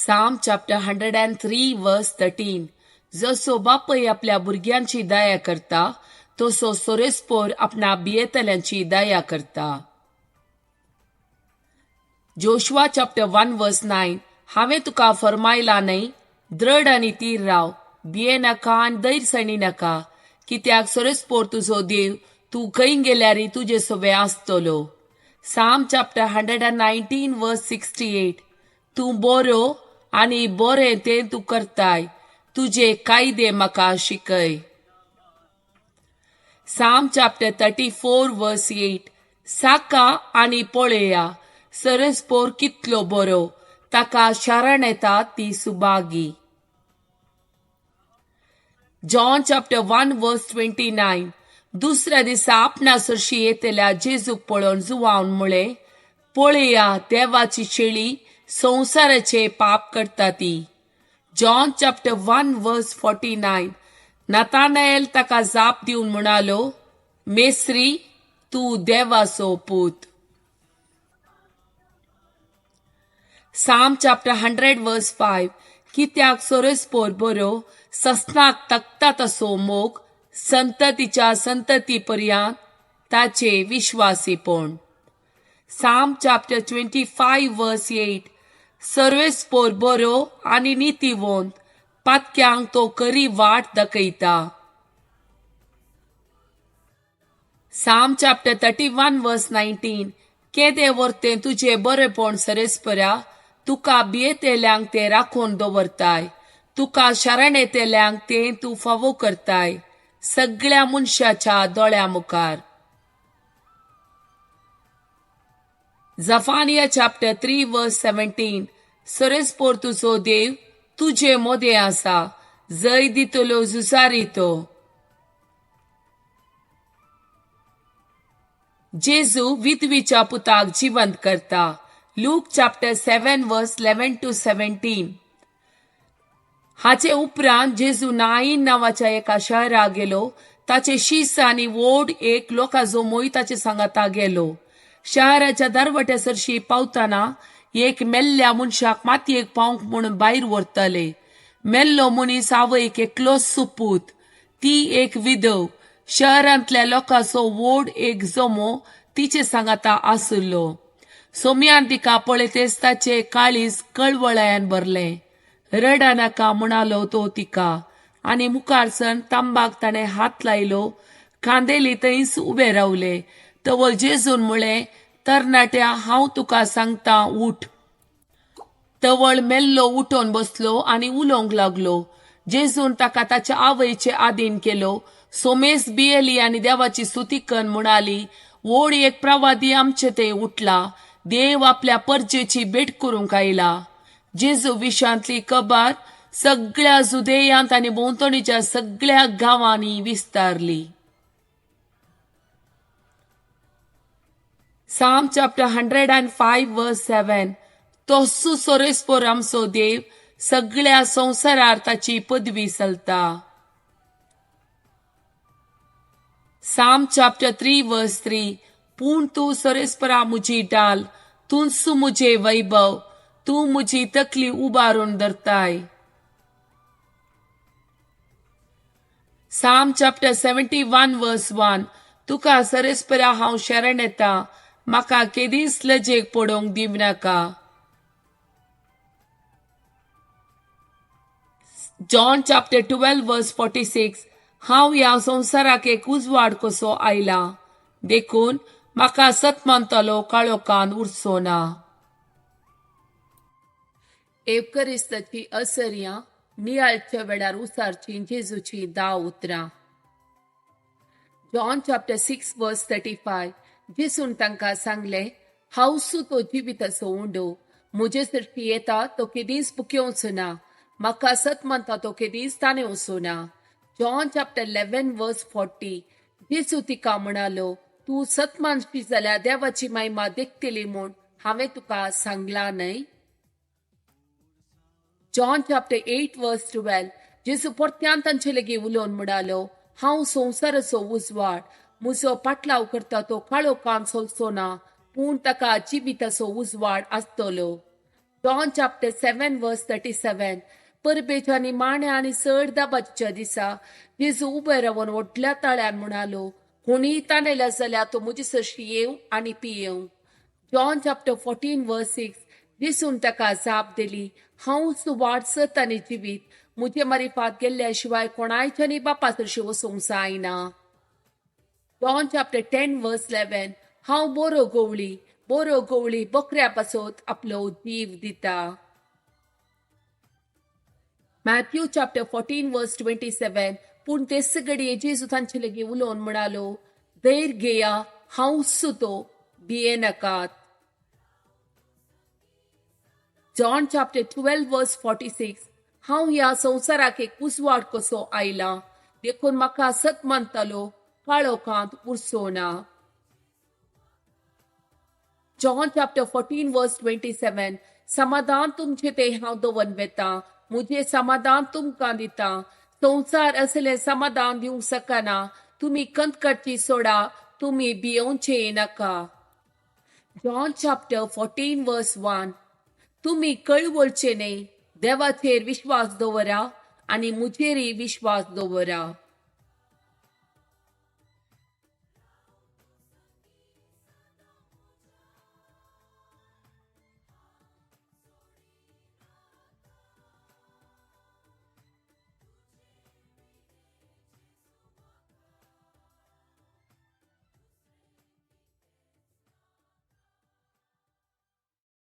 Psalm chapter 103 verse 13. जसो बापय आपल्या भुरग्यांची दया करता तसो सोरेस्पोर आपणा भियेतल्यांची दया करता. Joshua chapter 1 verse 9. हांवें तुका फर्मायला न्हय, द्रड आनी तीर राव, भिये नाका आनी धैर्य सणी नाका, कित्याक सोरेस्पोर तुजो देव तूं खंय गेल्यार तुजे सोबे आसतलो. Psalm chapter 119 verse 68. तूं बरो आनी बरें तें तूं करताय, तुजे कायदे म्हाका शिकय. Psalm chapter 34 verse 8. साका आनी पळया सरस्पोर कितलो बरो, ताका शरण येता ती सुभागी. John chapter 1 verse 29. दुसऱ्या दिसा आपणा सरशी येतल्या जेजूक पळोवन जुवान म्हळें, पळया देवाची शेळी संवसाराचे पाप करता ती. John chapter 1 verse 49. Nathanael ताका जाप दिवन म्हणालो, मेस्त्री तूं देवाचो पूत. Psalm chapter 100 verse 5. कित्याक सोरेस्पोर बरो ससनाक तकता तसो मोग, संततीच्या संतती पर्यंत ताचे विश्वासीपण. Psalm chapter 25 verse 8. सर्वेस्पोर बरो आनी नितीवंत, पातक्यांक तो करी वाट दाखयता. Psalm chapter 31 verse 19. केदे वर्तें तुजें बरेपण सरेस्परा, तुका भियेतल्यांक तें राखून दवरताय, तुका शरण येतल्यांक तें तूं फावो करताय, सगळ्या मनशाच्या दोळ्या मुखार. Zephaniah chapter 3 verse 17. सरेस्पोर तुजो देव तुजे मोदें आसा, जय दितलो झुजारी तो. जेजू विधवीच्या पुताक जिवंत करता. Luke chapter 7 verse 11 to 17. हाचे उपरांत जेजू नाईन नांवाच्या एका शहरा गेलो. ताचे शीस आनी व्हड एक लोकांचो मोय ताचे सांगाता गेलो. शहराच्या दरवट्या सरशी पावतना एक मेल्ल्या मनशाक मातयेक पावंक म्हूण भायर व्हरताले. मेल्लो मनीस आवयक एकलोच सुपूत, ती एक विधव. शहरांतल्या लोकांचो व्हड एक जमो तिचे सांगाता आशिल्लो. सोम्यान तिका पळयतेच ताचे काळीज कळवळ्यान भरलें. रडा नाका म्हणालो तो तिका, आनी मुखार सर तांबाक ताणें हात लायलो. कांदेली थंयच उबे रावले. तवळ जेजून म्हळें, तरणाट्या हांव तुका सांगता, उठ. तवळ मेल्लो उठोवन बसलो आनी उलोवंक लागलो. जेजून ताका ताच्या आवयचे आदीन केलो. सोमेस भियेली आनी देवाची स्तुती करून म्हणाली, व्हड एक प्रवादी आमचे थंय उठला, देव आपल्या परजेची भेट करूंक आयला. जेजू विशांतली कबार सगळ्या जुदेयांत आनी भोंवतणीच्या सगळ्या गांवांनी विस्तारली. Psalm chapter 105 verse 7. तोसू सोरेस्पोर आमचो देव, सगळ्या संवसारार ताची पदवी चलता. Psalm chapter 3 verse 3. पूण तूं सोरेस्परा म्हजी डाल, तूंच म्हजें वैभव, तूं म्हजी तकली उबारून धरताय. Psalm chapter 71 verse 1. तुका सरेस्परा हांव शरण येता, म्हाका केदीच लजेक पडोवंक दिवनाका. John chapter 12 verse 46. हांव ह्या संवसाराक एक उजवाड कसो आयला, देखून म्हाका सत मानतलो काळोखान उरचो ना. एवकरिस्ताची असर्यां नियाळच्या वेळार उसारची जेजूची 10 उतरां. John chapter 6 verse 35. जेजून तांकां सांगलें, हांवसू तो जिविताचो उंडो, म्हजे सरशी येता तो केदीच भुकेवचो ना, म्हाका सत मानता तो केदीच ताणेवचो ना. John chapter 11 verse 40. जेजू तिका म्हणालो, तूं सत मानशी जाल्यार देवाची महिमा देखतली म्हूण हांवें तुका सांगलां न्हय. John chapter 8 verse 12. जेजू परत्यान तांचे लागीं उलोवन म्हणालो, हांव संवसाराचो उजवाड, म्हजो पाटलाव करता तो काळोखान चलचो ना, पूण ताका जिविताचो उजवाड आसतलो. John chapter 7 verse 37. परबेच्या निमाण्या आनी चड दाबाच्या दिसा जेजू उबे रावन व्हडल्या ताळ्यान म्हणालो, कोणीय तानेल्या जाल्यार तो म्हजे सरशी येवं आनी पियेवं. John chapter 14 verse 6. जेजून ताका जाप दिली, हांवच वाट, सत आनी जिवीत, म्हजे मारिफात गेल्ल्या शिवाय कोणायच्यानी बापा सरशी वचूंक जायना. John chapter 10 verse 11. हांव बरो गवळी, बरो गवळी बकऱ्या पासत आपलो जीव दिता. Matthew chapter 14 verse 27. पूण तेच घडये जेजू तांचे लागीं उलोवन म्हणालो, धैर्य घेया, हांवच तो, भिये नाकात. John chapter 12 verse 46. हांव ह्या संवसाराक एक उजवाड कसो आयला, देखून म्हाका सत मानतालो काळोखांत उरचो ना. John chapter 14 verse 27. समाधान तुमचे ते हांव दवर वेता, म्हजें समाधान तुमकां दिता, संवसार असलें समाधान दिवंक शकना, तुमी कंत काडची सोडा, तुमी भियोवचे नाका. John chapter 14 verse 1. तुमी कळवळचे न्हय, देवाचेर विश्वास दवरा आनी म्हजेरय विश्वास दवरा.